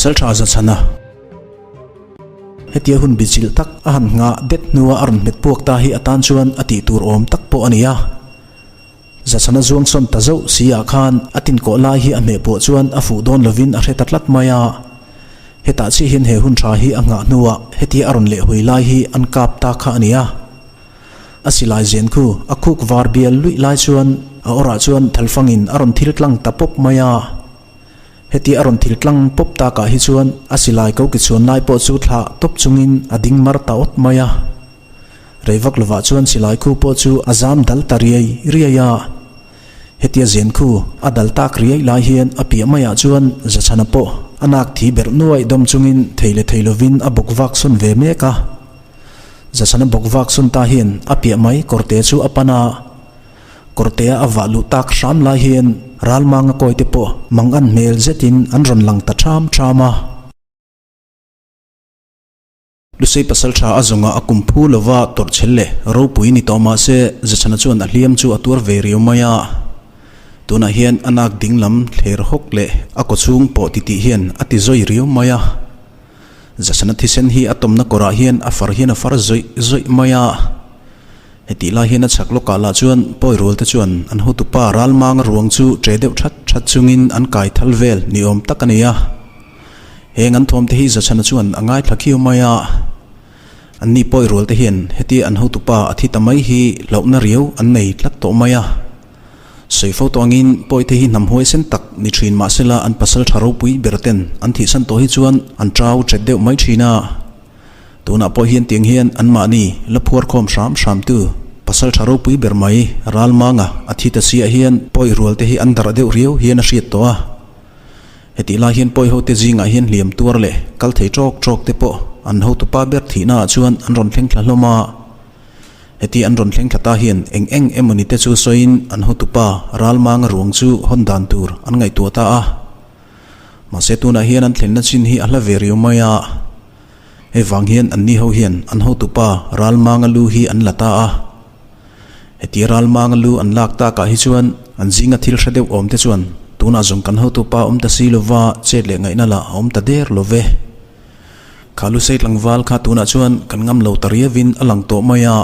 Pasalṭha Zachhana hetia hun bichilh tak a han nghah det hnua a rawn hmet puak ta hi atan chuan a tih tur awm tak pawh a ni a. Zachhana zuang sawn ta zauh si ah khan a tinkawh lai hi a hmeh pawh chuan a fuh dawn lovin a hre ta tlat mai a. Hetah chiah hian he hun ṭha hi a nghah hnuah hetia a rawn lehhawi lai hi an kap ta kha a ni a. A silai zen khu a khuk var bial luih lai chuan a awrah chuan thalfangin a rawn thil tlang ta pawp mai a. Heti a rawn thil tlang pawp takah hi chuan a silai ko ki chhuan lai pawh chu thlah tawp chungin a ding mar ta awt mai a. Rei vak lovah chuan silai khu pawh chu a zam dal ta riai riai a. Hetia zen khu a dal tak riai lai hian a piah maiah chuan Zachhana pawh a nak thi berh nuaih dawm chungin thei leh thei lovin a bawk vak sawn ve mek a. Zachhana bawk vak sawn ta hian a piah mai kawrte chu a pan a. Kawrtea a vah luh tak hram lai hian Ralmanga kawite pawh mangan hmel zetin an rawn lang ta ṭham ṭham a. Lusei pasalṭha a zawnga a kum phu lova tawrhchhel leh ropui ni tawh mah se Zachhana chuan a hliam chu a tuar ve riau mai a. Tunah hian a nak ding lam thler hawk leh a kawchhung pawh titih hian a ti zawi riau mai a. Zachhana thisen hi a tawmna kawrah hian a far hian a far zawih zawih mai a. Hetih lai hian a chhak lawkah lah chuan pawi rual te chuan an hotupa Ralmanga ruang chu ṭe deuh ṭhat ṭhat chungin an kai thal vel ni awm tak a ni a. Heng an thawm te hi Zachhana chuan a ngaithla khiau mai a. Anni pawi rual te hian hetia an hotupa a thi ta mai hi hlauhna riau an nei tlat tawh mai a. Sawi fo tawh angin pawi te hi hnam huaisen tak ni thin mahsela an pasal tha ropui ber ten an thihsan tawh hi chuan an ṭau ṭet deuh mai thin a. Tunah pawh hian tiang hian anmahni la phuar khawm hram hram tu pasal tha ropui ber mai Ralmanga a thi ta siah hian pawi rual te hi an darh deuh riau hian a hriat tawh a. Hetih lai hian pawi ho te zingah hian hliam tuar leh kal thei tawk tawk te pawh an hotupa ber thihna ah chuan an rawn thleng thla hlawm a. Heti an rawn thleng thla ta hian eng eng emawni te chu sawiin an hotupa Ralmanga ruang chu hawn dan tur an ngaihtuah ta a. Mahse tunah hian an thlenna chin hi a hla ve riau mai a. Hei vang hian anni ho hian an hotupa Ralmanga lu hi an la ta a. Heti Ralmanga lu an lak takah hi chuan an zinga thil hre deuh awm te chuan tunah zawng kan hotupa awm ta si lova chet leh ngaihna lah a awm ta der lo ve. Kha Lusei tlangval kha tunah chuan kan ngam lo ta riavin a lang tawh mai a.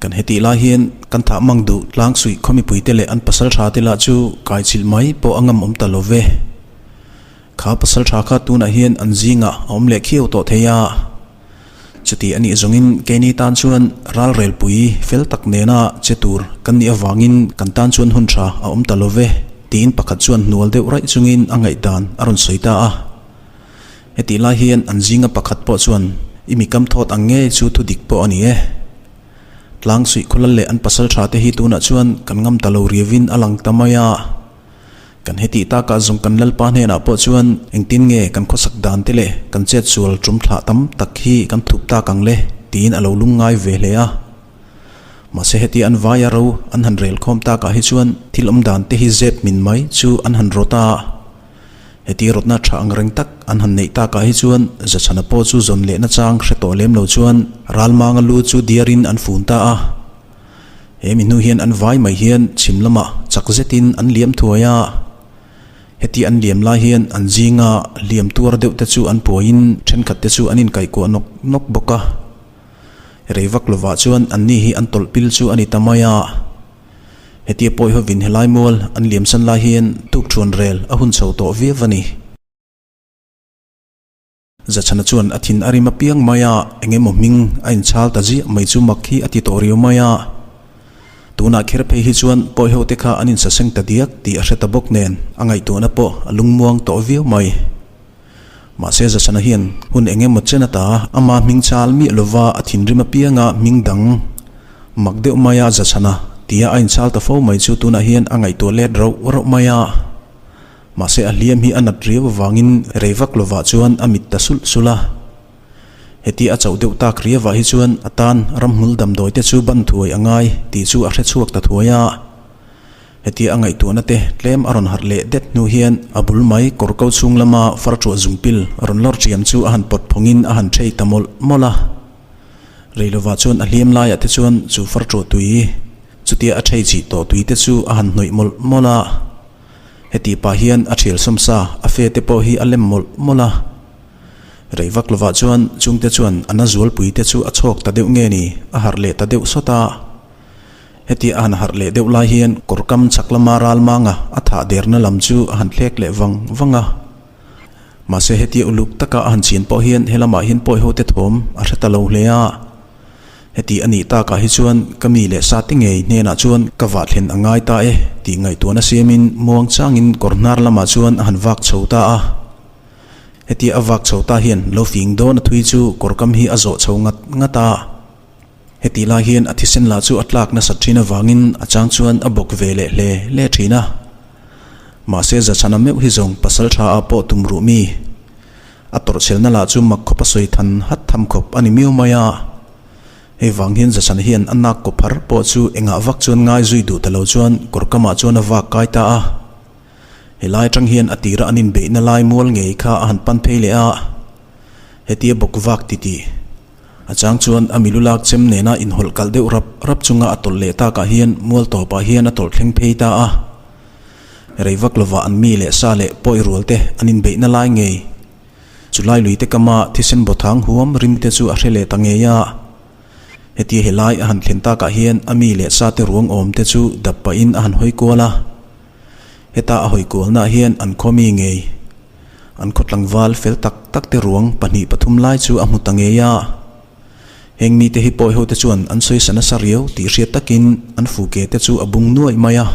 Kan hetih lai hian kan thah mang duh tlang suih khaw mipuite leh an pasal tha te lah chu kai chilh mai pawh a ngam awm ta lo ve. Kha pasal tha kha tunah hian an zingah a awm leh khiau tawh thei a. Chuti a nih zawngin keini tan chuan ralrelpui fel tak nena che tur kan nih avangin kan tan chuan hun tha a awm ta lo ve tiin pakhat chuan hnual deuh raih chungin a ngaihdan a rawn sawi ta a. Hetih lai hian an zinga pakhat pawh chuan i mi kam thawt ang nge chu thu dik pawh a ni e. Tlang suih khawlal leh an pasal tha te hi tunah chuan kan ngam ta lo riavin a lang ta mai a. Kan hetih takah zawng kan Lalpa hnenah pawh chuan engtin nge kan khawsak dan te leh kan chet sual tum thlah tam tak hi kan thup tak ang le tiin a lo lungngai ve hle a. Mahse heti an vaia ro an han rel khawm takah hi chuan thil awm dan te hi zep min mai chu an han rawt a. Heti rawtna tha ang reng tak an han neih takah hi chuan Zachhana pawh chu zawn lehna chang hre tawh lem lo chuan Ralmanga lu chu diarin an fun ta a. He mi hnu hian an vai mai hian chhim lamah chak zetin an liam thuai a. Heti an liam lai hian an zinga liam tuar deuh te chu an puaiin thenkhat te chu an inkaihkuah nawk nawk bawk a. Rei vak lovah chuan anni hi an tawlh pil chu a ni ta mai a. Hetia pawi hovin helai mual an liam san lai hian tuk thuan rel a hun chho tawh viau a ni. Zachhana chuan a thin a rim apiang mai a, eng emaw hming a inchhal ta ziah mai chu mak hi a ti tawh riau mai a. Tunah kher phei hi chuan pawi ho te kha an insaseng ta diak tih a hre ta bawk nen a ngaihtuahna pawh a lungmuang tawh viau mai. Mahse Zachhana hian hun eng emaw chen ata ama hming chal miah lova a thinrim apianga hming dang mak deuh mai a Zachhana tia a inchhal ta fo mai chu tunah hian a ngaihtuah let rauh rauh mai a. Mahse a hliam hi a nat riau avangin rei vak lovah chuan a mit ta sulh sulh a. Heti a chauh deuh tak riavah hi chuan a tan ramhmul damdawi te chu ban thuai a ngai tih chu a hre chhuak ta thuai a. Heti a ngaihtuahna te tlem a rawn harh leh det hnu hian a bul mai kawr ko chhung lama farṭuah zungpil rawn lawr ṭhiam chu a han pawt phawngin a han ṭhei ta mawlh mawlh a. Rei lovah chuan a hliam laiah te chuan chu farṭuah tui chutia a ṭhei chih tawh tui te chu a han hnawih mawlh mawlh a. Heti pah hian a thial sawm sa a fe te pawh hi a lem mawlh mawlh a. Rei vak lovah chuan chungte chuan a na zualpui te chu a chhawk ta deuh nge ni, a harh leh ta deuh sawt a. Hetia a han harh leh deuh lai hian kawr kam chhak lama ral manga a thah derna lam chu a han thlek leh vang vang a. Mahse hetia uluk taka a han chhin pawh hian helamah hian pawi ho te thawm a hre ta lo hle a. Heti a nih takah hi chuan ka mi leh sa te ngei hnenah chuan ka vah thlen a ngai ta e tih ngaihtuahna siamin muang changin kawr hnar lamah chuan a han vak chho ta a. Hetia a vak chho ta hian lo fing dawn a thui chu kawr kam hi a zawh chho ngat ngat a. Hetih lai hian a thisen lah chu a tlak nasat thin avangin a chang chuan a bawk ve leh hle hle thin a. Mahse Zachhana meuh hi zawng pasal tha ah pawh tum ruh mi. A tawrhchhelna lah chu mak khawp a sawi than hat tham khawp a ni miau mai a. Hei vang hian Zachhana hian a nak kaw phar pawh chu engah vak chuan ngai zui duh ta lo chuan kawr kamah chuan a vak kai ta a. Helai atang hian a tira an inbeihna lai mual ngei kha a han pan phei leh a. Hetia bawk vak titih. A chang chuan a milu lak chem nena inhawlh kalh deuh rap rap chunga a tawlh leh takah hian mual tawpah hian a tawlh thleng phei ta a. Rei vak lovah an mi leh sa leh pawi rual te an inbeihna lai ngei. Chulai lui te kama thisen bawthang huam rim te chu a hre leh ta ngei a. Hetia helai a han thlen takah hian a mi leh sa te ruang awm te chu dap pahin a han hawi kual a. Heta a hawi kualnaah hian an khaw mi ngei. An khaw tlangval fel tak tak te ruang pahnih pathum lai chu a hmu ta ngei a. Heng mite hi pawi ho te chuan an sawi sa nasa riau tih hriat takin an fu ke te chu a bung nuaih mai a.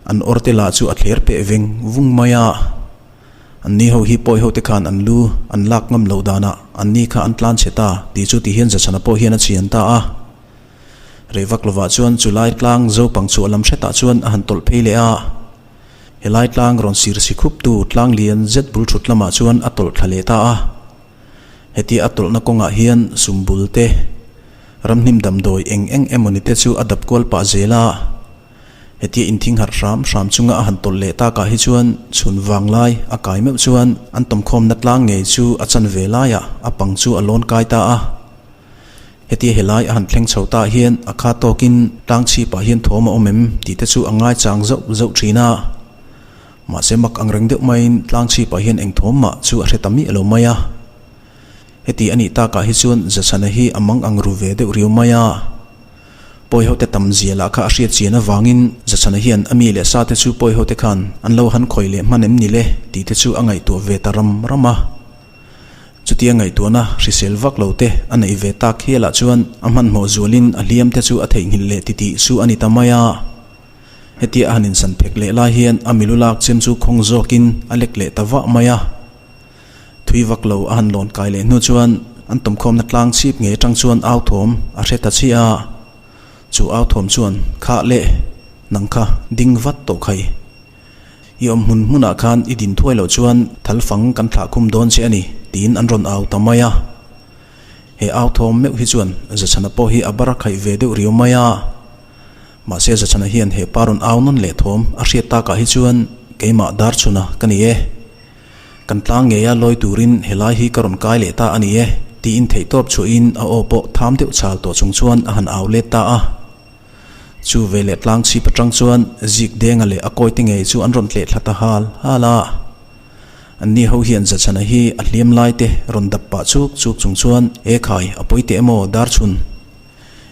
An awr te lah chu a thler peh veng vung mai a. An ni ho hi pawi ho te khan an lu an lak ngam loh danah an ni kha an tlan chhe ta tih chu ti hian Zachhana pawh hian a chhian ta a. Rei vak lovah chuan chulai tlang zopang chhuah lam hretah chuan a han tawlh phei leh a. Helai tlang rawn sir si khup tu tlang lian zet bul thut lamah chuan a tawlh thla leh ta a. Hetia a tawlhna kawngah hian sum bul te, ramhnim damdawi eng eng emawni te chu a dap kual pah zel a. Hetia inthing harh hram hram chunga a han tawlh leh takah hi chuan chhun vang lai a kai meuh chuan an tawmkhawmna tlang ngei chu a chan ve laiah a pang chu a lawn kai ta a. Hetia helai a han thleng chho ta hian a kha tawkin tlang chhipah hian thawm a awm em tih te chu a ngaichang zauh zauh thin a. Mahse mak ang reng deuh maiin tlang chhipah hian eng thawm mah chu a hre ta miah lo mai a. Heti a nih takah hi chuan Zachhana hi a mang ang ru ve deuh riau mai a. Pawi hote tam zia lah kha a hriat chian avangin Zachhana hian a mi leh sa te chu pawi hote khan an lo han khawi leh hman em ni le tih te chu a ngaihtuah ve ta ram ram a. Chutia ngaihtuahna hrisel vak lo te a neih ve tak hialah chuan a hmanhmawh zualin a hliam te chu a theihnghilh leh titih su a ni ta mai a. Hetia a han insan phek leh lai hian a milu lak chem chu khawng zawkin a lek leh ta vah mai a. Thui vak lo a han lawn kai leh hnu chuan an tawmkhawmna tlang chhip ngei atang chuan au thawm a hre ta chiah a. Chu au thawm chuan khah leh nang kha ding vat tawh khai. I awm hmun hmunah khan i din thuai loh chuan thal fang kan thlah khum dawn che a ni, tiin an rawn au ta mai a. He au thawm meuh hi chuan Zachhana pawh hi a bar a khaih ve deuh riau mai a. Mahse Zachhana hian he pa rawn au nawn leh thawm a hriat takah hi chuan keimah Darchhuna ka ni e. Kan tlang ngeia lawi turin helai hi ka rawn kai leh ta a ni e, tiin theihtawp chhuahin a aw pawh tham deuh chhal tawh chung chuan a han au let ta a. Chu veleh tlang chhip atang chuan Zik Denga leh a kawite ngei chu an rawn tleh thla ta hal hal a. Anni ho hian Zachhana hi a hliam lai te rawn dap pah chuk chuk chung chuan E khai, a pawi teh emaw Darchhun?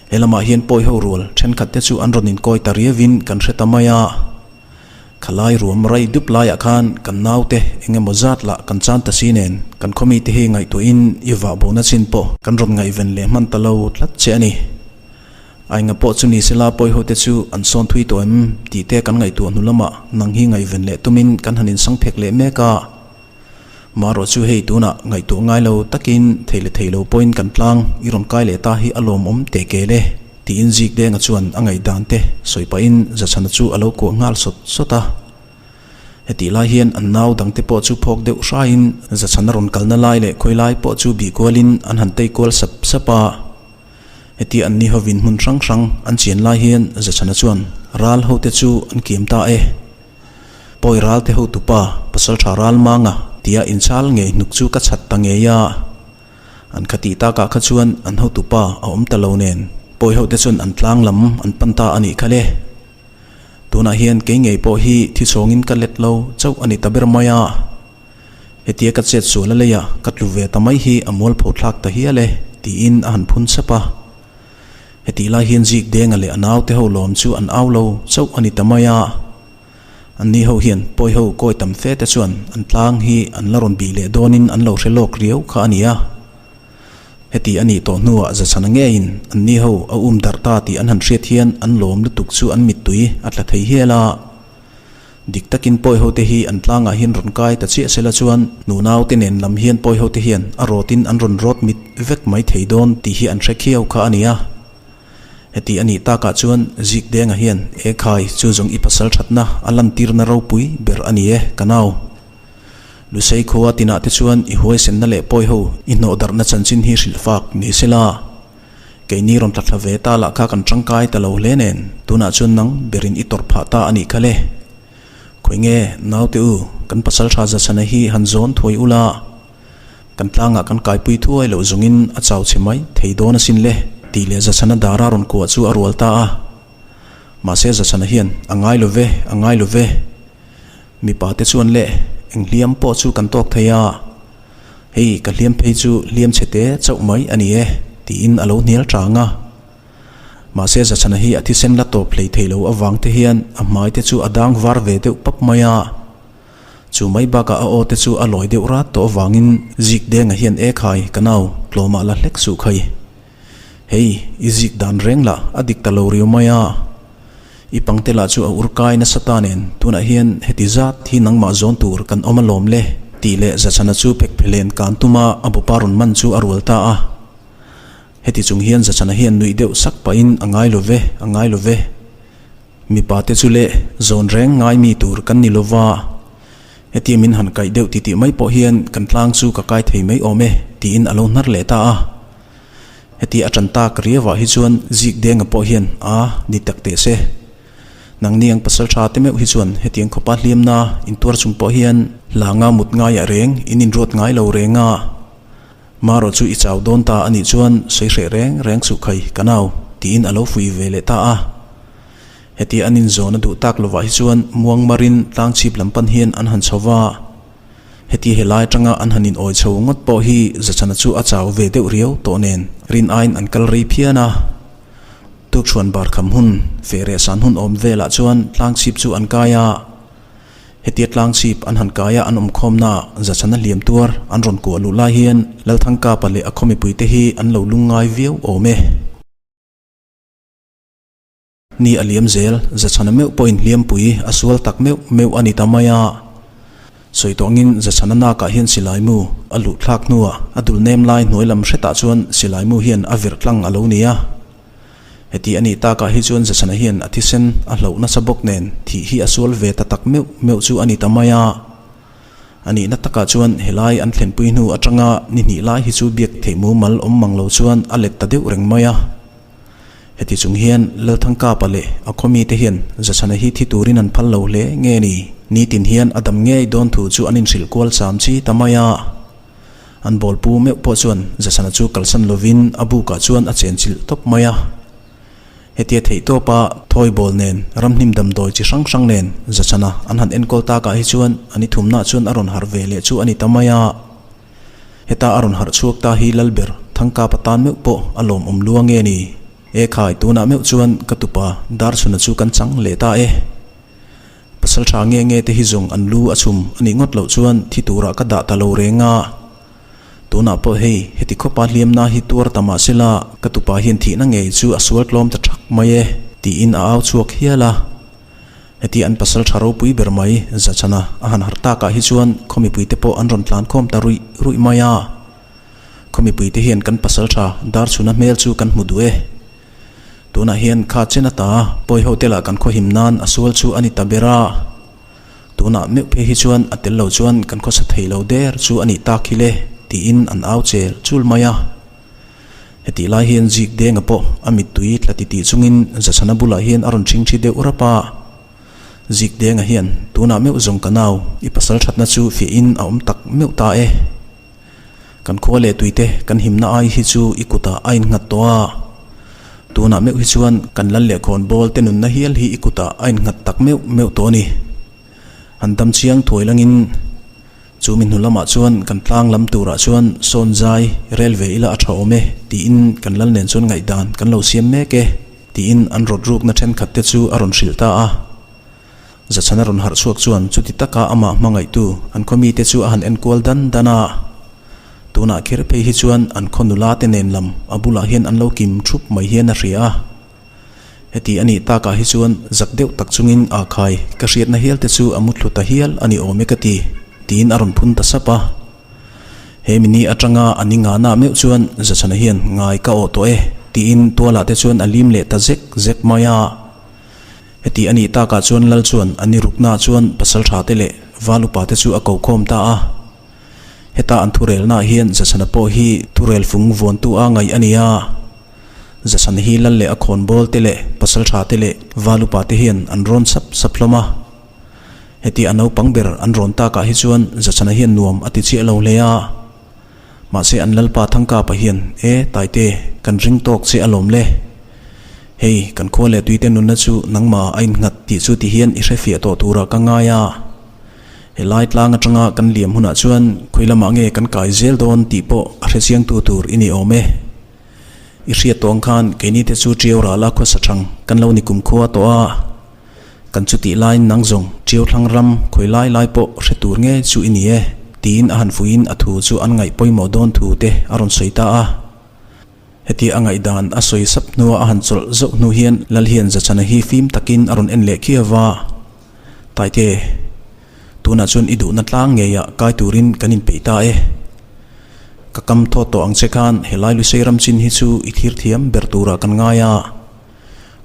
He lamah hian pawi ho rual thenkhat te chu an rawn inkawi ta riauin kan hre ta mai a. Khalai ruam rai dup laiah khan kan naute eng emaw zat lah kan chan ta si nen kan khawmi te hi ngaihtuahin i vah bona chin pawh kan rawn ngaihven leh hman ta lo tlat che a ni. Ainga pawh chu ni sela pawi ho te chu an sawn thui tawh em tih te kan ngaihtuah hnu lamah nang hi ngaihven leh tumin kan han insang phek leh mek a. Marawh chu hei tunah ngaihtuah ngai lo takin thei leh thei lo pawhin kan tlang i rawn kai leh ta hi a lawmawm teh kel e tiin Zik Denga chuan a ngaihdan te sawi pahin Zachhana chu a lo kuah nghal sawt sawt a. Hetih lai hian an nau dangte pawh chu phawk deuh hraiin Zachhana rawn kalna lai leh khawi lai pawh chu bih kualin an han tei kual sap sap a. Hetia an ni hovin hmun hrang hrang an chian lai hian Zachhana chuan ral hote chu an kiam ta e. Pawi ral te hotupa Pasaltha Ralmanga tia inchhal ngei hnuk chu ka chhat ta ngei a. An khatih takah kha chuan an hotupa a awm ta lo nen pawi hote chuan an tlang lam an pan ta a nih kha le. Tunah hian kei ngei pawh hi thi chhawngin ka let lo chauh a ni ta ber mai a. Hetia ka chet sual a leiah ka tlu ve ta mai hi a mualpho thlak ta hial e, tiin a han phun sap a. Hetih lai hian Zik Denga leh a naute ho lawm chu an au lo chauh a ni ta mai a. Anni ho hian pawi ho kawi tam fe te chuan an tlang hi an la rawn bih leh dawnin an lo hre lawk riau kha a ni a. Heti a nih tawh hnuah Zachhana ngeiin anni ho a um darh ta tih an han hriat hian an lawm lutuk chu an mittui a tla thei hial a. Dik takin pawi ho te hi an tlangah hian rawn kai ta chiah sela chuan nunau te nen lam hian pawi ho te hian a rawtin an rawn rawt mit vek mai thei dawn tih hi an hre khiau kha a ni a. Heti a nih takah chuan Zik Denga hian e khai chu zawng i pasal thatna a lantirna ropui ber a ni e ka nau. Lusei khua tinah te chuan i huaisenna leh pawi ho i hnawh darhna chanchin hi hrilh fak ni sela. Keini rawn tla thla ve ta lah kha kan tangkai ta lo hle nen tunah chuan nang berin i tawrh phah ta a nih kha le. Khawi nge naute u kan pasal tha Zachhana hi han zawn thuai ula kan tlangah kan kaipui thuai loh zawngin a chau chhe mai thei dawn asin le tih leh Zachhana dara rawn kuah chu a rual ta a. Mahse Zachhana hian a ngai lo ve, a ngai lo ve. Mipa te chuan le eng hliam pawh chu kan tawk thei a. Hei ka hliam phei chu hliam chhe te chauh mai a ni e, tiin a lo hnial chang a. Mahse Zachhana hi a thisen la tawp hlei thei lo avang te hian a hmai te chu a dang var ve deuh pap mai a. Chu mai bakah a aw te chu a lawi deuh rat tawh avangin Zik Denga hian e khai ka nau tlawmah la hlek suh khai. Hei i zik dan reng lah a dik ta lo riau mai a. I pangte lah chu a ur kai nasa ta nen tunah hian heti zat hi nangmah zawn tur kan awm alawm le tih leh Zachhana chu phek phelen kan tum a, a bawpa rawn man chu a rual ta a. Heti chung hian Zachhana hian nuih deuh sak pahin a ngai lo ve, a ngai lo ve. Mipa te chu leh zawn reng ngai mi tur kan ni lova, hetia min han kaih deuh titih mai pawh hian kan tlang chu ka kai thei mai awm e tiin a lo hnar leh ta a. Heti a tan tak riauah hi chuan Zik Denga pawh hian a ni tak teh se. Nangni ang pasal tha te meuh hi chuan hetiang khawpa hliamna intuar chung pawh hian hlanga mut ngaiah reng in inruat ngai lo reng a. Marawh chu i chau dawn ta a nih chuan sawi hreh reng reng suh khai ka nau tiin a lo fui ve leh ta a. Heti an inzawn a duh tak lovah hi chuan muangmarin tlangchhip lam pan hian an han chho va. Heti helai atanga an han inawi chho ngawt pawh hi Zachhana chu a chau ve deuh riau tawh nen rin aiin an kal rei phian a. Tukchhuan bar kham hun, feh reh san hun awm velah chuan tlangchhip chu an kai a. Hetia tlangchhip an han kai a an awmkhawmna Zachhana hliam tuar an rawn kuah luh lai hian Lalthangkapa leh a khaw mipuite hi an lo lungngai viau awm e. Ni a liam zel, Zachhana meuh pawhin hliampui a sual tak meuh meuh a ni ta mai a. Sawi tawngin Zachhana nakah hian silai mu a luh thlak hnuah a dul nem lai hnuai lam hretah chuan silai mu hian a virh tlang a lo ni a. Heti a nih takah hi chuan Zachhana hian a thisen a hloh nasa bawk nen thih hi a sual ve ta tak meuh meuh chu a ni ta mai a. A nihna takah chuan helai an thlenpui hnu atanga ni hnih lai hi chu biak theih mumal awm mang lo chuan a let ta deuh reng mai a. Heti chung hian Lalthangkapa leh a khawmite hian Zachhana hi thi turin an phal lo hle nge ni? Nitin hian a dam ngei dawn thu chu an inhrilh kual cham chi ta mai a. An bawlpu meuh pawh chuan Zachhana chu kalsan lovin a bukah chuan a chenchilh tawp mai a. Hetia theihtawpa thawi bawl nen ramhnim damdawi chi hrang hrang nen Zachhana an han enkawl takah hi chuan a ni thumnah chuan a rawn harh ve leh chu a ni ta mai a. Heta a rawn harh chhuak ta hi Lalber Thangkapa tan meuh pawh a lawmawm lua nge ni? E khai, tunah meuh chuan ka tupa Darchhuna chu kan chang leh ta e. Pasal tha nge nge te hi zawng an lu a chhum a nih ngawt loh chuan thi turah ka dah ta lo reng a. Tunah pawh hei heti khawpa hliamna hi tuar ta mah sela ka tupa hian thihna ngei chu a sual tlawm ta thak mai e, tiin a au chhuak hial a. Heti an pasal tha ropui ber mai Zachhana a han harh takah hi chuan khaw mipuite pawh an rawn tlan khawm ta ruih ruih mai a. Khaw mipuite hian kan pasal tha Darchhuna hmel chu kan hmu duh e. Tunah hian kha chen ata pawi ho te lah kan khaw him nan a sual chu a ni ta ber a. Tunah meuh phei hi chuan a tel lo chuan kan khawsa thei lo der chu a nih tak hi le tiin an au chel chul mai a. Hetih lai hian Zik Denga pawh a mittui tla titih chungin Zachhana bulah hian a rawn ṭhingṭhi deuh rap a. Zik Denga hian, Tunah meuh zawng ka nau, i pasal ṭhatna chu fiahin a awm tak meuh ta e. Kan khua leh tuite kan himna ai hi chu i kutah a innghat tawh a. Tunah meuh hi chuan kan lal leh khawnbawl te nunna hial hi i kutah a innghat tak meuh meuh tawh a ni. Han dam chiang thuai langin chu mi hnu lamah chuan kan tlang lam turah chuan sawn zai rel ve ila a tha awm e tiin kan lal nen chuan ngaihdan kan lo siam mek e tiin an rawt rukna thenkhat te chu a rawn hrilh ta a. Zachhana rawn harh chhuak chuan chuti taka amah hmangaihtu an khaw mite chu a han enkual dan dan a. Tunah kher phei hi chuan an khaw nula te nen lam a bulah hian an lo kim thup mai hian a hria a. Heti a nih takah hi chuan zak deuh tak chungin aa khai ka hriatna hial te chu a muthlu ta hial a ni awm e ka ti, tiin a rawn phun ta sap a. He mini atanga a ni ngahna meuh chuan Zachhana hian ngai ka awh tawh e, tiin tualah te chuan a lim leh ta zek zek mai a. Heti a nih takah chuan Lal chuan a ni ruknaah chuan pasaltha te leh val upa te chu a ko khawm ta a. Heta an thurelnaah hian Zachhana pawh hi thurel fung vuantu a ngaih a ni a. Zachhana hi Lal leh a khawnbawl te leh pasaltha te leh val upa te hian an rawn sap sap hlawm a. Heti a naupang ber an rawn takah hi chuan Zachhana hian nuam a ti chiah lo hle a. Mahse an Lalpa Thangkapa hian, E, Taite, kan ring tawk che alawm le. Hei, kan khua leh tuite nunna chu nangmah a innghat tih chu ti hian i hrefiah tawh turah ka ngai a. Helai tlang atanga kan liam hunah chuan khawi lamah nge kan kai zel dawn tih pawh a hrechiangtu tur i ni awm e. I hriat tawh ang khan keini te chu Ṭiau rala khawsa thang kan lo ni kumkhua tawh a. Kan chutih laiin nang zawng Ṭiau thlang ram khawi lai lai pawh hre tur nge chu i ni e, tiin a han fuiin a thu chu an ngaih pawimawh dawn thu te a rawn sawi ta a. Heti a ngaihdan a sawi sap hnua a han chawlh zauh hnu hian Lal hian Zachana hi fim takin a rawn en leh khiau va, Taite, tunah chuan i duhna tlang ngeiah kai turin kan inpeih ta e. Ka kam thawt tawh ang che khan helai Lusei ram chin hi chu i thlir thiam ber turah kan ngai a.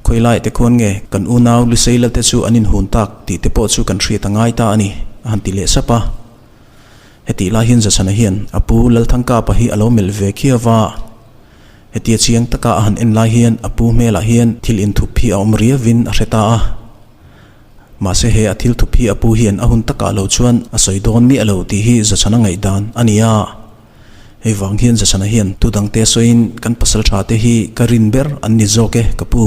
Khawilai te khuan nge kan unau Lusei Lalte chu an inhun tak tih te pawh chu kan hriat a ngai ta a ni, a han ti leh sap a. Hetih lai hian Zachhana hian a pu Lalthangkapa hi a lo melh ve khiau va. Hetia chiang taka a han en lai hian a pu hmelah hian thil inthup hi a awm riauin a hre ta a. Mahse he a thil thup hi a pu hian a hun takah lo chuan a sawi dawn miah lo tih hi Zachhana ngaihdan a ni a. Hei vang hian Zachhana hian tu dangte sawiin kan pasal tha te hi ka rin ber an ni zawk e ka pu.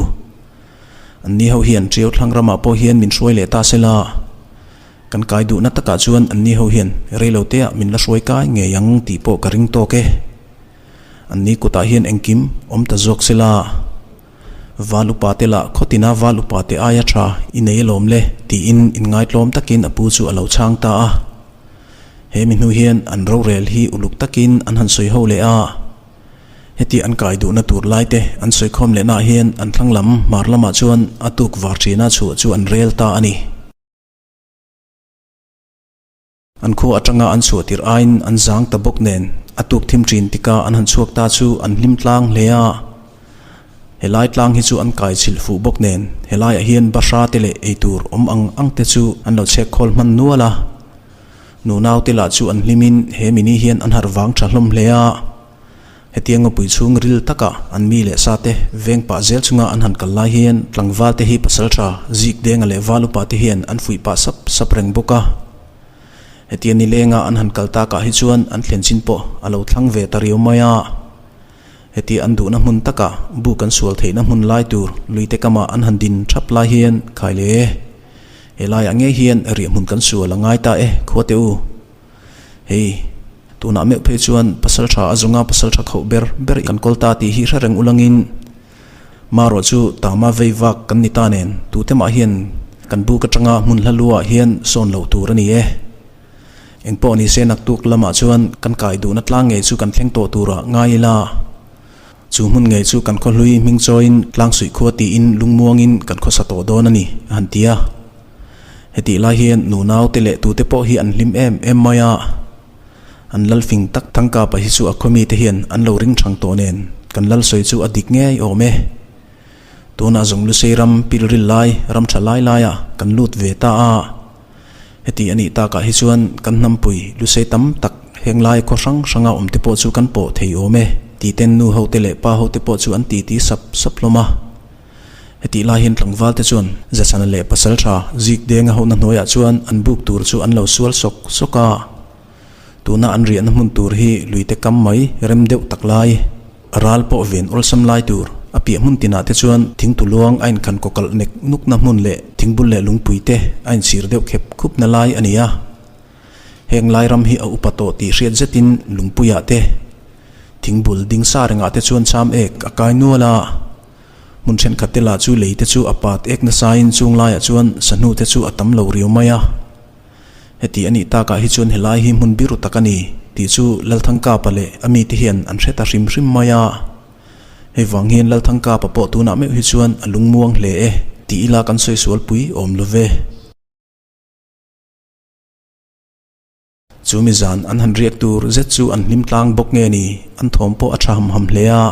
An ni ho hian Ṭiau thlang ramah pawh hian min hruai leh ta sela. Kan kai duhna takah chuan an ni ho hian reilo teah min la hruai kai ngei ang tih pawh ka ring tawk e. An ni kutah hian engkim awm ta zawk sela. Val upa te lah khawtina val upa te aia tha i nei alawm le tiin inngaitlawm takin a pu chu a lo chhang ta a. He mi hnu hian an rorel hi uluk takin an han sawi ho leh a. Heti an kai duhna tur lai te an sawi khawm leh naah hian an thlang lam hmar lamah chuan a tuk var thina chhuah chu an rel ta a ni. An khua atanga an chhuah tirh aiin an zang ta bawk nen a tuk thim thin tika an han chhuak ta chu an hlim tlang hle a. Helai tlang hi chu an kai chhilh fuh bawk nen helaiah hian bahra te leh eitur awm ang ang te chu an lo chhek khawl hman nual a. Nunau te lah chu an hlimin he mini hian an harh vang tha hlawm hle a. Hetiang ngawpui chhung ril taka an mi leh sa te veng pah zel chunga an han kal lai hian tlangval te hi pasal tha zik denga leh val upa te hian an fuih pah sap sap reng bawk a. Hetia nilenga an han kal takah hi chuan an thlen chin pawh a lo thlang ve ta riau mai a. Heti an duhna hmun takah buk an sual theihna hmun lai tur luite kamah an han din thap lai hian khai le e. Helaiah ngei hian riahhmun kan sual a ngai ta e khua teh u. Hei, tunah meuh phei chuan pasal tha a zawnga pasal tha khauh ber ber kan kawl ta tih hi hre reng ulangin marawh chu tama vei vak kan ni ta nen tute mah hian kan buk atanga hmun hla luah hian sawn loh tur a ni e. Engpawh ni se naktuk lamah chuan kan kai duhna tlang ngei chu kan thleng tawh turah ngai ila. Chu hmun ngei chu kan khawhlui hming chawiin Tlangsuih khua tiin lungmuangin kan khawsa tawh dawn a ni, a han ti a. Hetih lai hian nunau te leh tute pawh hi an hlim em em mai a. An lal fing tak Thangkapa hi chu a khawmi te hian an lo ring thang tawh nen kan lal sawi chu a dik ngei awm e. Tunah zawng Lusei ram pilril lai ram tha lai laiah kan lut ve ta a. Heti a nih takah hi chuan kan hnampui Lusei tam tak heng lai khaw hrang hranga awm te pawh chu kan pawh thei awm e tih ten nu ho te leh pa ho te pawh chu an titi sap sap hlawm a. Hetih lai hian tlangval te chuan Zachana leh pasal tha zik denga hohna hnuaiah chuan an buk tur chu an lo sual sawk sawk a. Tuna an riahna hmun tur hi luite kam mai rem deuh tak lai, ral pawh ven awlsam lai tur. A piah hmun tinah te chuan thingtu luang a inkhan kawkalh nek nukna hmun leh thingbul leh lungpui te a inchhir deuh khep khupna lai a ni a. Heng lai ram hi a upa tawh tih hriat zetin lungpuiah te, thingbul ding sa rengah te chuan cham ek a kai nual a. Hmun thenkhat te lah chu lei te chu a pat ek nasain chung laiah chuan sahnu te chu a tam lo riau mai a. Heti a nih takah hi chuan helai hi hmun biru tak a ni tih chu Lalthangkapa leh a mite hian an hre ta hrim hrim mai a. Hei vang hian Lalthangkapa pawh tunah meuh hi chuan a lungmuang hle e tih ila kan sawi sualpui awm lo ve. Chu mi zan an han riak tur zet chu an hlim tlang bawk nge ni, an thawm pawh a tha ham ham hle a.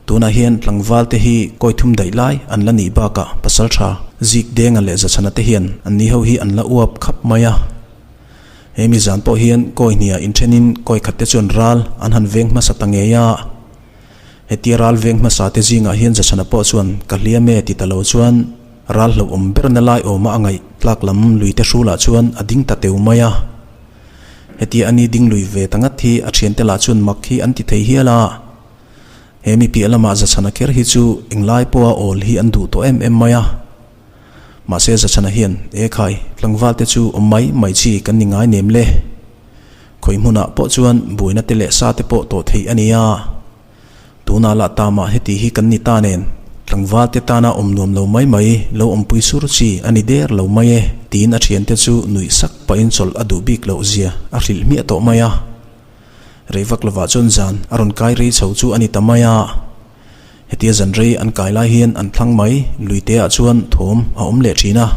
Tunah hian tlangval te hi kawi thum daih lai an la nih bakah pasal tha Zik Denga leh Zachhana te hian an ni ho hi an la uap khap mai a. He mi zan pawh hian kawi hniah inthenin kawi khat te chuan ral an han veng hmasa ta ngei a. Hetia ral veng hmasa te zingah hian Zachhana pawh chuan ka hliam e ti ta lo chuan, Ral hlauhawm berna lai awma a ngaih tlak lam luite hrulah chuan a ding ta teu mai a. Hetia ani ding lui ve ta ngat hi a thiante lah chuan mak hi an ti thei hial a. He mi piah lamah Zachhana kher hi chu englai pawha awl hi an duh tawh em em mai a. Mahse Zachhana hian, E khai, tlangval te chu awm mai mai chi kan ni ngai nem le. Khawi hmunah pawh chuan buaina te leh sa te pawh tawh theih a nia. Tunah lah tamah heti hi kan ni ta nen, tlangval te tana awm nuam lo mai mai, lo awmpui sur chi a ni der lo mai e, tiin a thiante chu nuih sak pahin chawlh a duh bik loh zia a hrilh hmiah tawh mai a. Rei vak lovah chuan zan a rawn kai rei chho chu a ni ta mai a. Hetia zan rei an kai lai hian an thlang mai, luiteah chuan thawm a awm leh thin a.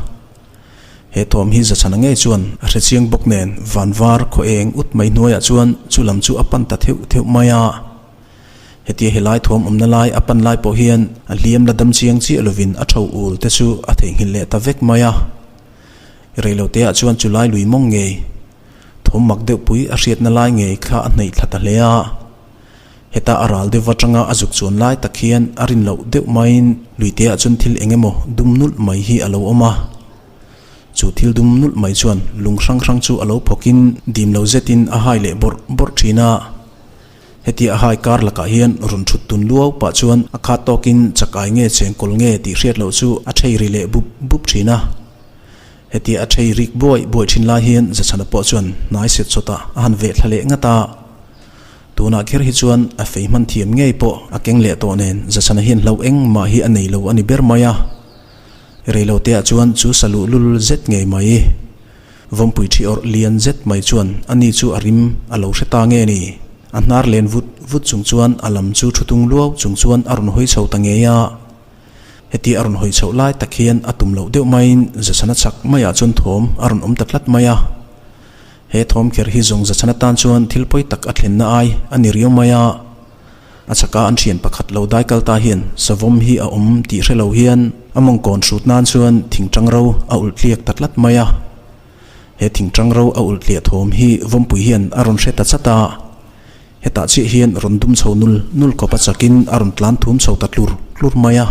He thawm hi Zachhana ngei chuan a hre chiang bawk nen van var khaw eng ut mai hnuaiah chuan chu lam chu a pan ta theuh theuh mai a. Hetia helai thawm awmna lai a pan lai pawh hian a hliam la dam chiang chiah lovin a tho ul te chu a theihnghilh leh ta vek mai a. Reiloteah chuan chu lai lui mawng ngei, thawm mak deuh pui a hriatna lai ngei kha a hnaih thla ta hle a. Heta a ral deuh atanga a zuk chuan lai tak hian a rin loh deuh maiin luiteah chuan thil eng emaw dum nulh mai hi a lo awm a. Chu thil dum nulh mai chuan lung hrang hrang chu a lo phawkin dim lo zetin a hai leh bawrh bawrh thin a. Hetia a hai kar lakah hian rawn thut tun luau pah chuan a khat tawkin chakai nge chengkawl nge tih hriat loh chu a thei ri leh bup bup thin a. Hetia a thei rik buai buai thin lai hian Zachhana pawh chuan hnai set chawtah a han veh thla leh ngat a. Tunah kher hi chuan a fei hman thiam ngei pawh a keng leh tawh nen Zachhana hian hlo engmah hi a nei lo a ni ber mai a. Reiloteah chuan chu sa luhlul zet ngei mai, vawmpui thi awrh lian zet mai chuan ani chu a rim a lo hre ta nge ni? A hnar len vut vut chung chuan a lam chu thu tung luau chung chuan a rawn hawi chho ta ngei a. Heti a rawn hawi chhoh lai tak hian a tum loh deuh maiin Zachhana chak maiah chuan thawm a rawn awm ta tlat mai a. He thawm kher hi zawng zachhan atan chuan thil pawi tak a thlenna ai a ni riau mai a. A chhaka an thian pakhat lo dai kal ta hian savawm hi a awm tih hre lo hian a mawngkawn hrut nan chuan thingtang ro a ulh tliak ta tlat mai a. He thingtang ro a ulh tliah thawm hi vawmpui hian a rawn hre ta chat a. Hetah chiah hian rawn dum chho nul nul khawp a chakin a rawn tlan thum chho ta tlur tlur mai a.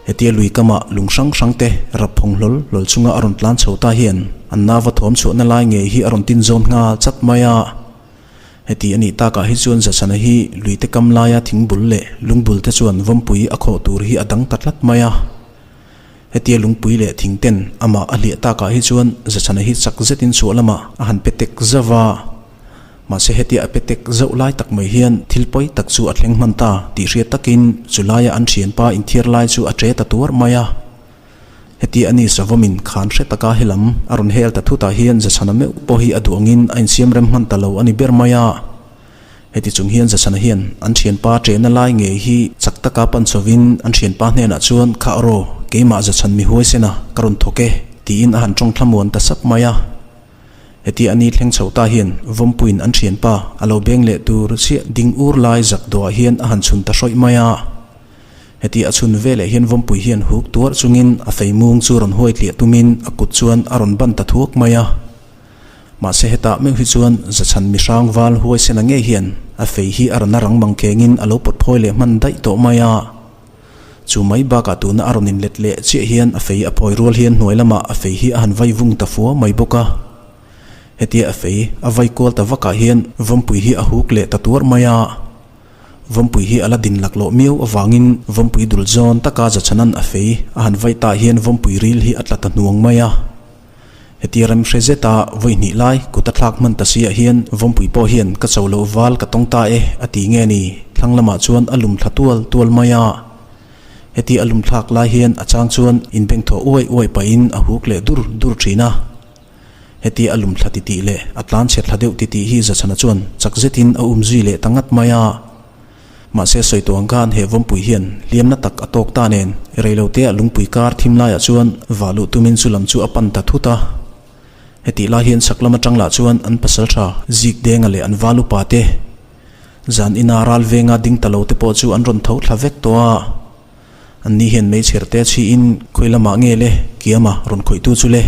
Hetia lui kama lung hrang hrang te rap phawng hlawl hlawl chunga a rawn tlan chho ta hian an nava thawm chhuahna lai ngei hi a rawn tin zawn nghal chat mai a. Heti a nih takah hi chuan Zachhana hi lui te kam laia thing bul leh lung bul te chuan vawmpui a khawh tur hi a dang ta tlat mai a. Hetia lungpui leh thing ten amah a hliah takah hi chuan Zachhana hi chak zetin chhuah lamah a han pe tek zauh va. Mahse hetia a pe tek zauh lai tak mai hian thil pawi tak chu a thleng hman ta tih hriat takin chu laia an thianpa inthiar lai chu a ṭe ta tuar mai a. Hetia ani Savawmin khan hre taka helam a rawn hel ta thutah hian Zachhana meuh pawh hi a duh angin a insiam rem hman ta lo a ni ber mai a. Heti chung hian Zachhana hian an thianpa ṭehna lai ngei hi chak taka pan chhovin an thianpa hnenah chuan Khah raw, keimah Zachhan mi huaisena ka rawn thawk e tiin a han ṭawng thlamuan ta sap mai a. Heti a ni thleng chho ta hian Vawmpuiin an thianpa a lo beng leh tur chiah ding ur lai zak dawhah hian a han chhun ta hrawih mai a. Heti a chhun veleh hian Vawmpui hian huk tuarh chungin a fei mung chu rawn huai tliah tumin a kut chuan a rawn ban ta thuak mai a. Mahse hetah meuh hi chuan Zachhan mihrang val huaisena ngei hian a fei hi a rawn a rang mang kengin a lo pawt phawi leh hman daih tawh mai a. Chu mai bakah tuna a rawn inlet leh chiah hian a fei a phawi rual hian hnuai lamah a fei hi a han vai vung ta fua mai bawk a. Hetia a fei a vai kual ta vakah hian vawmpui hi a huk leh ta tuarh mai a. Vawmpui hi a la din laklawh miau avangin Vawmpui dul zawn taka Zachhanan a fei a han vaih tah hian Vawmpui ril hi a tla ta hnuang mai a. Hetia rem hre zeta vawi hnih lai kut a thlak hman ta si ah hian Vawmpui pawh hian ka cho loh val ka tawng ta e a ti nge ni, thlang lamah chuan a lum thla tual tual mai a. Hetia a lum thlak lai hian a chang chuan inbengthawh uai uai pahin a huk leh dur dur thin a. Hetia a lum thla titih leh a tlan chhe thla deuh titih hi Zachhana chuan chak zetin a um zui leh ta ngat mai a. Mahse sawi tawh ang khan he Vawmpui hian hliamna tak a tawk ta nen reilote ah lungpui kar thim laiah chuan vah luh tumin chu lam chu a pan ta thut a. Hetih lai hian chhak lam atang lah chuan an pasaltha Zik Denga leh an val upa te zan ina ral venga ding ta lo te pawh chu an rawn tho thla vek tawh a. An ni hian meichher te chhiin khawi lamah nge le Kiama rawn khawihtu chu le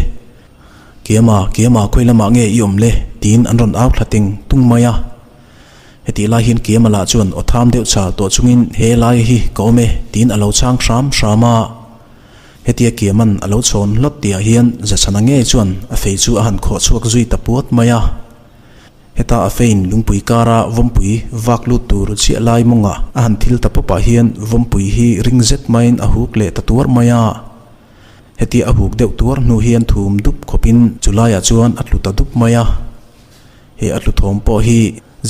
Kiama Kiama khawi lamah nge i awm le tiin an rawn au thla teng tung mai a. Hetih lai hian Kiama lah chuan aw tham deuh chal tawh chungin he lai hi ka awm e tiin a lo chhang hram hram a. Hetia Kiama'n a lo chhawn hlawt tihah hian Zachhana ngei chuan a fei chu a han khawh chhuak zui ta puat mai a. Heta a feiin lungpui kara vawmpui vak lut tur chiah lai mawngah a han thil ta pawpah hian vawmpui hi ring zet maiin a huk leh ta tuar mai a. Hetia a huk deuh tuar hnu hian thum dup khawpin chu laiah chuan a tlu ta dup mai a. He a tluthawm pawh hi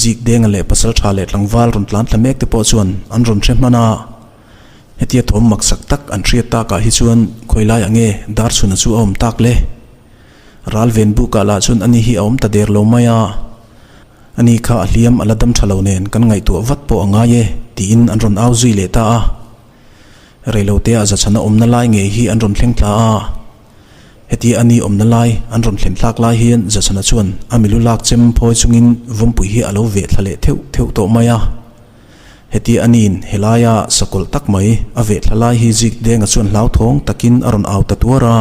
Zik Denga leh pasal tha leh tlangval rawn tlan thla mek te pawh chuan an rawn hre hman a. Hetia thawm maksak tak an hriat takah hi chuan khawi laiah nge Darchhuna chu a awm tak le? Ral ven bukah lah chuan ani hi a awm ta der lo mai a. Ani kha a hliam a la dam tha lo nen kan ngaihtuah vat pawh a ngai e tiin an rawn au zui leh ta a. Reiloteah Zachhana awmna lai ngei hi an rawn thleng thla a. Hetia a ni awmna lai an rawn thlen thlak lai hian Zachhana chuan a milu lak chem phawi chungin Vawmpui hi a lo veh thla leh theuh theuh tawh mai a. Hetia a niin helaia sakawlh tak mai a veh thla lai hi Zikdenga chuan hlauthawng takin a rawn au ta tuar a.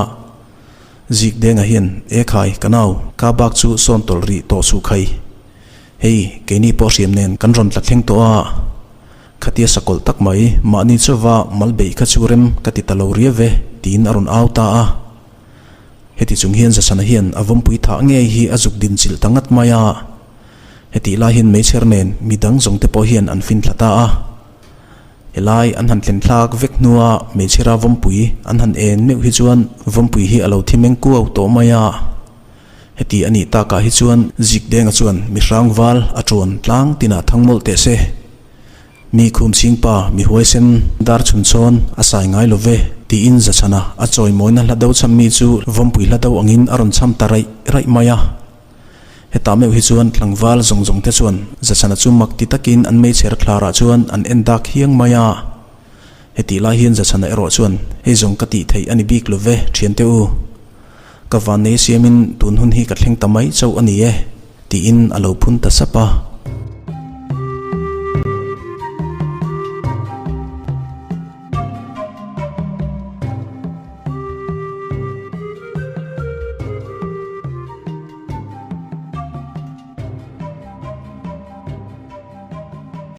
Zikdenga hian, E khai, ka nau, ka bak chu sawn tawlh rih tawh suh khai. Hei, keini pawh hriam nen kan rawn tla thleng tawh a. Khatia sakawlh tak mai, mahni chauva mal beih kha chu rem ka ti ta lo riau ve, tiin a rawn au ta a. Heti chung hian Zasana hian a vawmpui thah ngei hi a zuk din chilh ta ngat mai a. Hetih lai hian meichher nen mi dang zawng te pawh hian an fin thla ta a. Helai an han thlen thlak vek hnua meichhera vawmpui an han en meuh hi chuan vawmpui hi a lo thi meng kuau tawh mai a. Heti a nih takah hi chuan Zikdenga chuan mi hrangval a ṭawn tlang tinah thang mawlh teh se. Mi khumchhingpa, mi huaisen dar chhun chawn a sai ngai lo ve, tiin Zachhana a chawimawina hla do cham mi chu Vawmpui hla do angin a rawn cham ta raih raih mai a. Hetah meuh hi chuan tlangval zawng zawng te chuan Zachhana chu mak ti takin an meichher thlarah chuan an en dak hiang mai a. Hetih lai hian Zachhana erawh chuan, Hei zawng ka tih theih a ni bik lo ve, thiante u. Ka vannei siamin tun hun hi ka thleng ta mai chauh a ni e, tiin a lo phun ta sap a.